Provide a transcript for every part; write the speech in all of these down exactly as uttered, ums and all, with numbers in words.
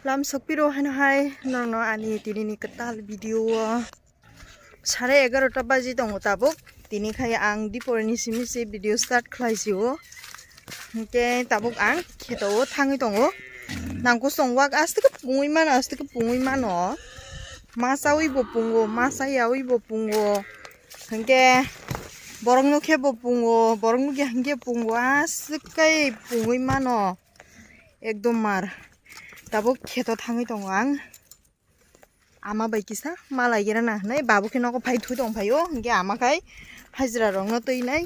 Lam sokpiro haino hai norokno ani tinini kwtal video o sare egarota baji tongo tabuk. Tini khai ang diporni simi se video start khlai si o. Hingke tabuk ang kheto o thangwi tongo. Nangkosong wak aste khe pungwi mano, aste khe pungwi mano. Ma chawi bo pungo, ma chayawi bo pungo. Hingke borok nukhe bo pungo, borok nukya hingke pungo, aste khe pungwi mano. Ekdom mar. Tabuk kheto thangwi tongo ang. Ama bai kisa malai gira na hinui babu khe nogo phai thwi tong phaio, hingke ama khai hajira rokno twi nai,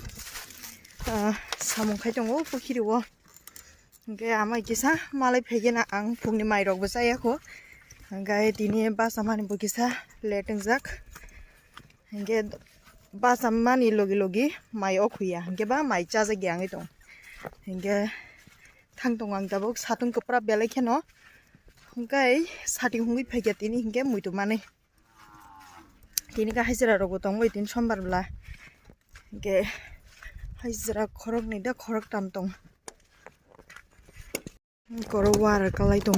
ah, samung khai tongo pukhiri o. Hingke ama kisa malai phai gena ang phungni mai rok bo chaya kho. Hingke tini basa mani bo kisa late wngjak. Hingke basa mani logi logi mai o khuya, hingke ba mai chajak ya wngwi tong. Hingke thang tongo ang tabuk satung kwpra belai kheno. Hingke sating hungwi phaikha tini hingke muitu manwi. Tini khe hajira rokbo tongbai tini sombar bwla. Hingke hajira khoroknwi da khoroktam tong. Koro wara kalai tong.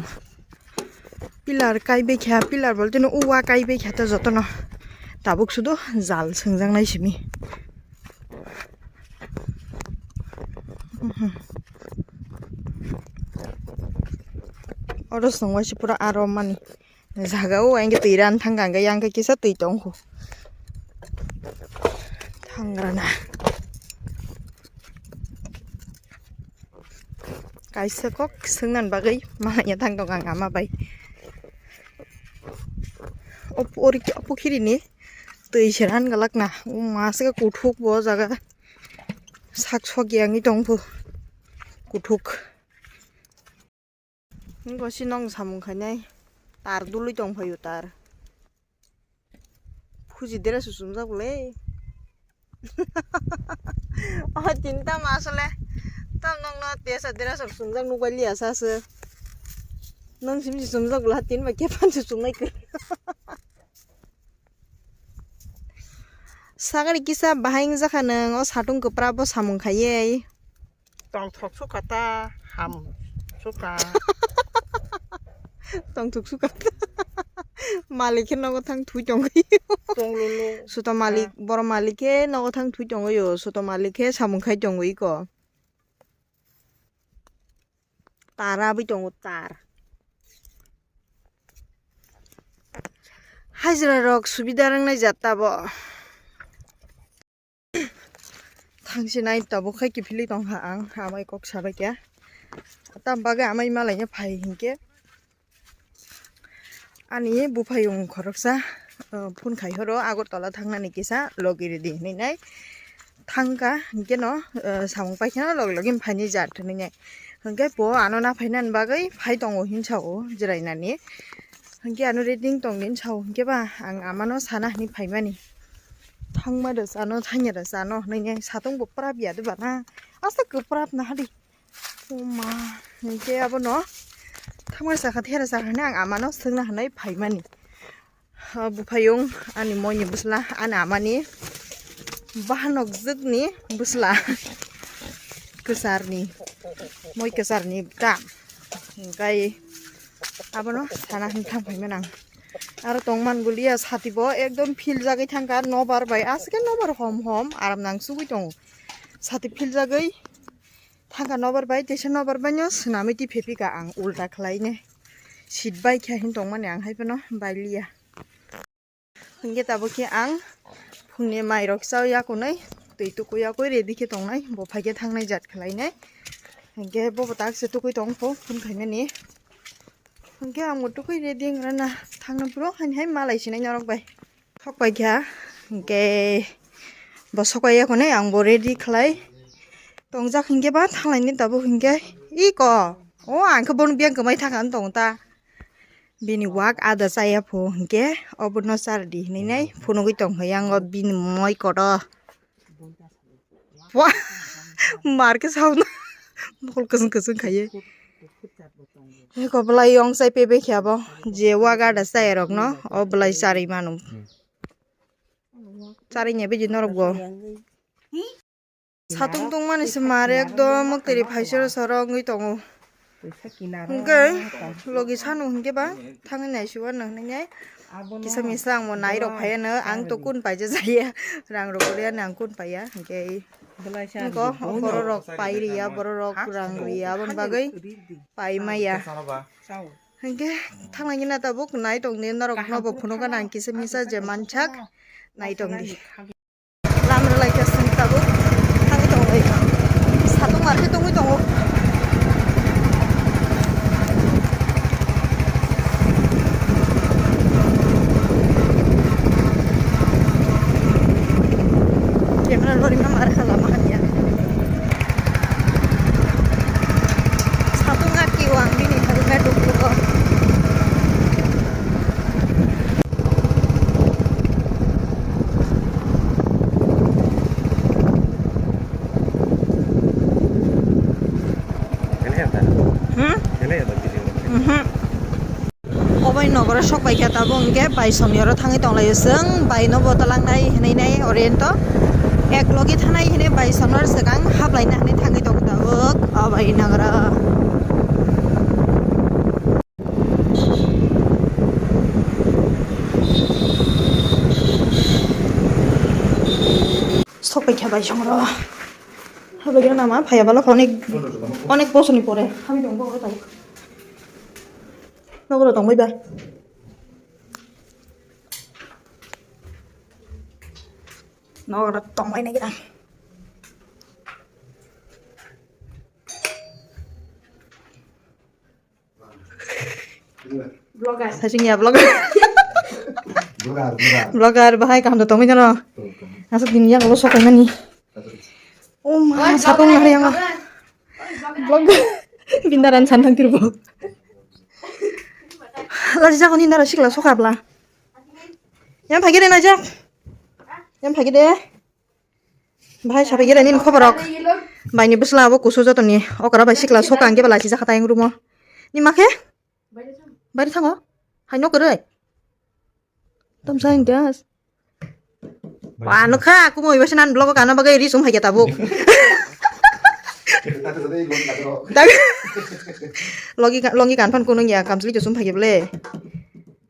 Pillar kaibai kha, pillar bolte no uwa kaibai kha ta jotono. Tabuk sudo jal swngjak nai simi. Mhm. Oro swngo waisa pura aro mani. Jaga o engke twi ran thang kha, engke yang khe kisa twi tong kho. Thangrana. Kaisa kok swngna bagwi malaiya thang tong ang ama bai. O pu-, ori, o pukhiri ni twi se ran galak na. O mas khe kuthuk bo jaga. Sak sok yangwi tong phu. Kuthuk. Ngo si nong samung khainai tar dului tong phaio tar. Phuji dress o chumjak le. O tin tam asole. Tam nong no tesa dress o chumjak nukbai liya sa se. Nong sim si chumjak le tin ba kepan se chumnai ke. Sagari kisa bahai wngjakha nung o satung kwpra bo samung khaiye. Tongthok sukha ta ham sukha. Tongthok sukha ta. Malik khe nogo thang thui tongwi. Tonglolo. Suto malik, boro malik khe nogo thang thui tongwi o. Suto malik khe samung khai tongwi ko. Tar abwi tongo tar. Hajira rok subida wngnai jat tabo. Thangsinai tabuk khai kiphilwi tongkha ang, amai kok sabaikha. Tam bagwi amai malaino phai hinkhe ani buphayung khoroksa, uh, phone khai horo Agartala thangnani kisa logi ridi hinwi nai. Thangkha hinkhe no, uh, samung paikha no logi logi phaini jat hinwi nai. Hinkhe po ano naphainani bagwi phai tongo hinsa o jwrainani. Hinkhe ano ready wng tongdi hinsa o hinkhe ba ang amano sana hinwi phaimani. Thangma rw sano, thangya rw sano hinwi nai satung bo prap ya de bana. Asta kwprap na hadi. O ma, hinkhe abono thangma sakha thera sakha hinwi ang amano swngna hinwi phaimani. Ha, buphayung ani moini bwsla, ani amani bahanok jwkni bwsla. Kwcharni, moi kwcharni ta. Hinkhe abono sana hinwi thang phaimani ang. Aro tongman bulia sati bo ekdom phil jagwi thangkha nobar bai aswk khe nobar hom hom aram nang sugwi tongo. Sati phil jagwi thangkha nobar bai, teisa nobar bai no swnamwi twi phepika ang ulta khlainai. Seat bai khe hin tongmani ang hai phano bai liya. Hinkhe tabuk khe ang phungni mai rok chao yakunai, twi tuku yakui ready khe tongnai, bo phaikhe thangnai jat khlainai. Hinkhe bobo tak se tukui tong pho phone khaimani. Hinkhe ang bo tukui ready wng rana thangna bro, hani hai malai sinai norok bai. Thok pai kha, hinkhe bo sok pai yakunai ang bo ready khlai tongjak hinkhe ba thanglaini tabuk hinkhe iko. O ang khe bono biyang kwmai thangkha wng tong ta. Bini wak ada chaya pho hinkhe obono chardi hinwi nai phunugwi tongkha yang o bini moi koto. Wa, mar khe sauna. Mokol kwchwng kwchwng khaiye. He ko bwlai yong chai pebe khe abo. Je wa gada chai rok no, o bwlai charwi manu. Charwi nya bidi norok bo. Satung tong mani se mar ekdom moktwiri phaisoro soro wngwi tongo. Hwnkhe logi sanu hwnkhe ba thangwi naisiwano hwnwi kisa misa ang bo nairok phaiano, ang to kun paija jaya, rang rok rwya ang kun paiya hwnkhe. Nokho bororok pai riya, bororok rang riya, aboni bagwi pai maya. Hwnkhe thangnaigwino tabuk nai tongdi, norokno bo phunukgana ang kisa misa je mansak nai tongdi. Lam rwlaikha chwng tabuk thangwi tongo, satung markhe tongwi tongo. Camera lorima mar khala ma hamya. Satung aki wang bini thangwi duklugo. Hmm? Mhm. Obai nogoro sok bai khe tabuk hwnkhe bai somni oro thangwi tonglaio chwng, bai no bo twlangnai hwnwi nai oriento ek logi thanai hwnwi bai somno swkang haplaina hwnwi thangwi tongo tabuk obai nogoro. Sok bai khe bai somro. Habai khe nama phaiya balo onek, onek bosoni pore. Habai tongo oro tabuk. Nogoro tongbai ba. Nogoro tongbai nai gira. Vlogger. Sasing ya vlogger. Vlogger, vlogger. Vlogger bahai kaham da tongwi jano. Tuh, tuh. Asuk din ya kalau sok mani. Oh ma, satung hari yang. Vlogger. Bindaran santang tirbo. Lajak ni nara sikla sokapla. Yang phagi de najak. Yang phagi de. Bahai sabai gele nini khoborok. Baini bwsla abo kusu jotoni okra bai sikla soka ang khe belai sijak kha tayang rumo. Ni ma khe? Baire thango. Hai no kwrwi. Tom sa hingke as. Wa no kha kumui bwsa nan vlog kana bagwi ri sum hai khe tabuk. Logi ka-, longi kan phan kunung ya kamsli jo sum hai khe ble.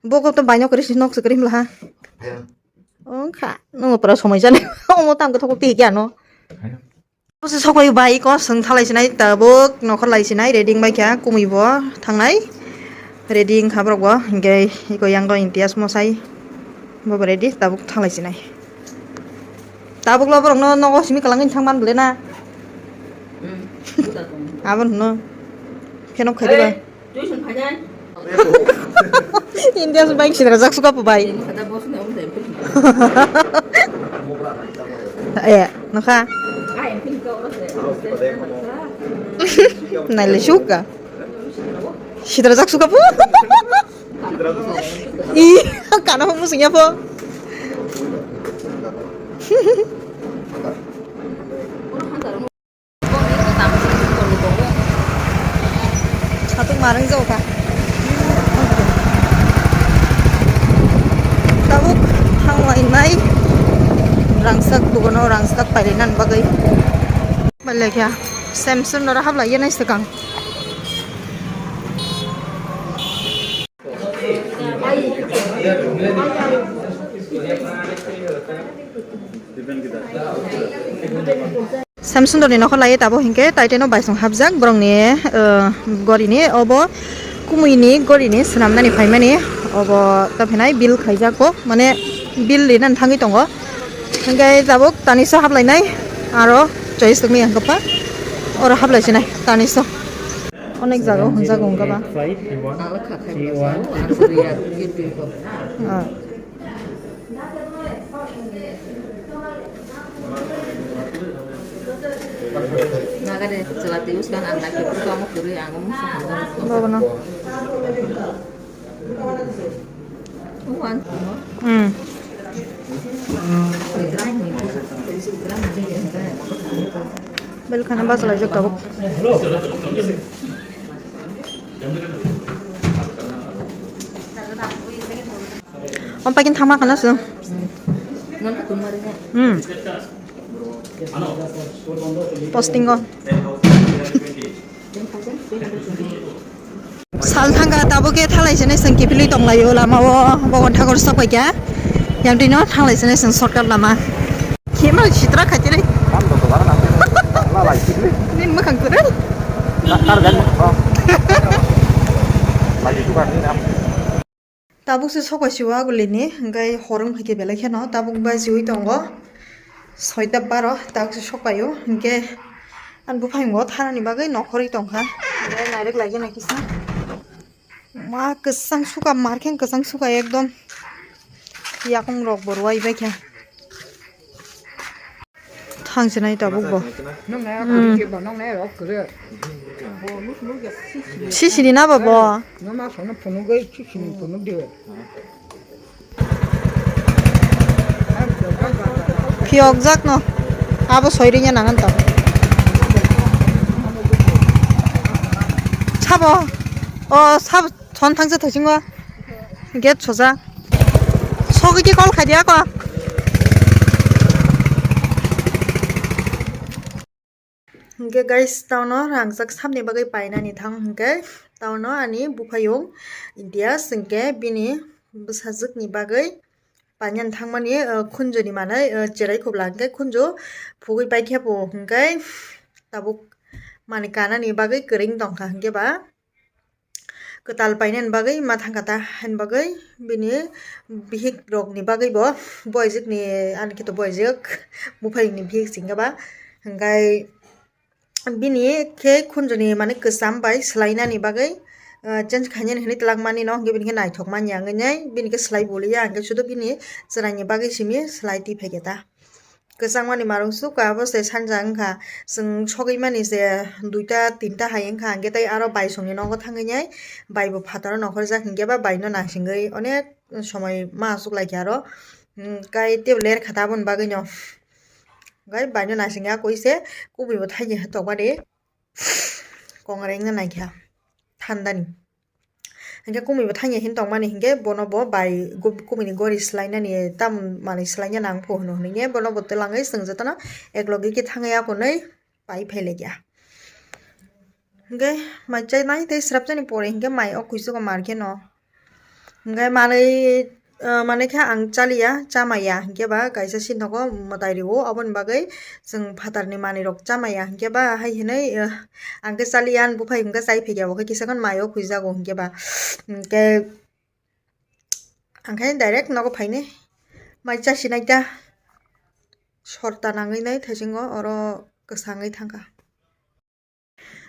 Bo ko to baino kwrwi si nok se kwrwi mla ha. Ongkha, nung pura somoi jani. Omo tang khe thokok twi khe ano. Bose sokoi bai ko song thalai sinai tabuk nokhor lai sinai ready bai kha kumui bo thangnai. Ready wngkha borok bo, hinkhe iko yang do Imtiaz mosai. Bo bo ready tabuk thanglai sinai. Tabuk lo borok no nogo simi kwlangwi thang man bole na. Abo no. Khe nok khaidi ba. Tuition phainai. Imtiaz bai sidra jak suka po bai. Kada bos na um dai. Eh, nokha. Ai, pin ka ora se. Nai le suka. Sidra jak suka po. I, kana musung ya po. Satung marang jauh kha. Tabuk thanglainai rangsak bugono rangsak pailainan bagwi. Pailai kha. Samsung nora hablai yanai swkang. Samsundorni nokho laiye tabuk hinkhe taiteno baisong hapjak borokni, eh, gorini obo kumuini gorini swnamnani phaimani obo tophinai bill khaijak bo mane bill rinani thangwi tongo hinkhe tabuk taniso haplainai aro choice tongmani hwnkhe oro haplaisinai taniso. Onek jaga o hwnjago wngkha ba. Flight, you want? Ang le kha khai. You want? Ang kwrwi ya, YouTube o. Ah. Naga de chwla twi uskang ang nai khe tamo kwrwi ang mung sa hamjak. Bobo no. Hmm. Belkhana bachalaijak tabuk. Om pakin thama kana sung. Hmm. Posting o. Sal thangkha tabuk khe thalai sene chwng kiphilwi tonglaio lamao, bogon thakor sok paikha. Yamtwino thalai sene chwng shortcut lama. Khema sitra khaitire. Nini mwkhang kwrwi. Tabuk se sok paisio agulini, hingke hor wng phaikhe belai kheno, tabuk bai siwi tongo. Soita baro, tabuk se sok paio, hingke ang buphang bo thanani bagwi nokhorwi tongkha. Hingke nairok lagi na kisa. Ma kwchang suka, markhe kwchang suka ekdom. Yakung rok bo rwai baikha. Thang sinai tabuk bo. Nong nai Hmm. Kwrwi khe bo, nong nai rok kwrwi. Sisini na bo bo. Noma sono phunugwi sisini phunugdi. Phiyokjak no. Abo soirinya nangan to. Sabo. O sabo. Thon thangsa thaisingo gate soja. Sogwi khe call khaidi ako. Hingke guys, tauno rangchak samni bagwi painani thang hingke tauno ani buphayung India hingke bini bwsajwkni bagwi painani thangmani, uh, khunjuni manwi, uh, cherai khobla hingke khunju phugwi paikhe bo hingke tabuk mani kanani bagwi kwrwng tongkha hingke ba. Kwtal painani bagwi ma thangkha ta, haini bagwi bini bihik rokni bagwi bo boyjwkni, ani khe to boyjwk, buphayungni bihik singkha ba. Hingkai bini khe khunjuni mane kwcham bai swlainani bagwi, ah, change khainani hinwi twlangmani no, hingke bini khe naithok manya wngwi nai, bini khe swlai boliya, hingke sudo bini chwraini bagwi simi swlai twi phaikhe ta. Kwchangmani marung sukha, abo se sanja wngkha. Chwng sogwi mani se duita tinta hai wngkha, hingke tei aro bai songni nogo thangwi nai bai bo phataro nokhorjak, hingke ba bai no naisingwi onek somoi ma aswk laikha aro. Hmm, kai tei ler kha ta aboni bagwi no. Gai bai no naisingya koi se kubui bo thaini tokmani kongrai wngna naikha thandani. Hingke kumui bo thangya hin tongmani hingke bono bo bai gu-, kumui ni gori swlainani tamoni manui swlaina nang pho hwnwi hwnwi bono bo twlangwi chwng jotono eklogi khe thangwi akonwi pai phailaikha. Hingke mai chainai tei swrapjani pore hingke mai o kuisugo mar kheno. Hingke manui, ah, manui khe ang chaliya, chamaya, hingke ba kaisa sinthogo mwtai rwo, aboni bagwi chwng phatarni manui rok chamaya, hingke ba hai hinui, ah, ang khe chaliya, ani buphai hingke chai phikya, bo khe kisa kheno mai o khuijago, hingke ba, hingke ang khe direct nogo phainai, mai chasinai ta, sorta nangwi nai thaisingo oro kwsangwi thangkha.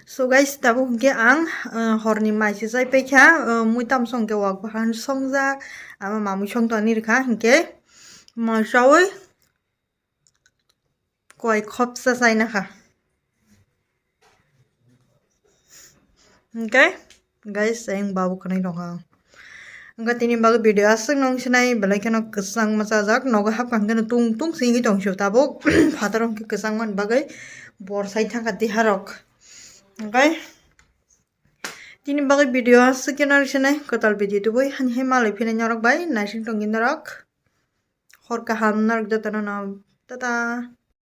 So guys, tabuk hingke ang, uh, horni mai se chai paikha, uh, mui tamsong hingke wak bahan songjak, ama mamui song toni rikha hingke mai chaui koi khopsa chaina kha. Hingke guys, ayang babu khanai rokha. Hingke tini bagwi video aswk nung sinai belai kheno kwchang machajak, nogo hapkha hingke tung tung singwi tong sio tabuk phataro hingke kwchang mani bagwi bor sai thangkha tiharok. Hingke tini bagwi video aswk khe nari sinai kwtal video tubui hani hai malai phina norok bai naising tongwi norok hor kaham norok jotono no tata.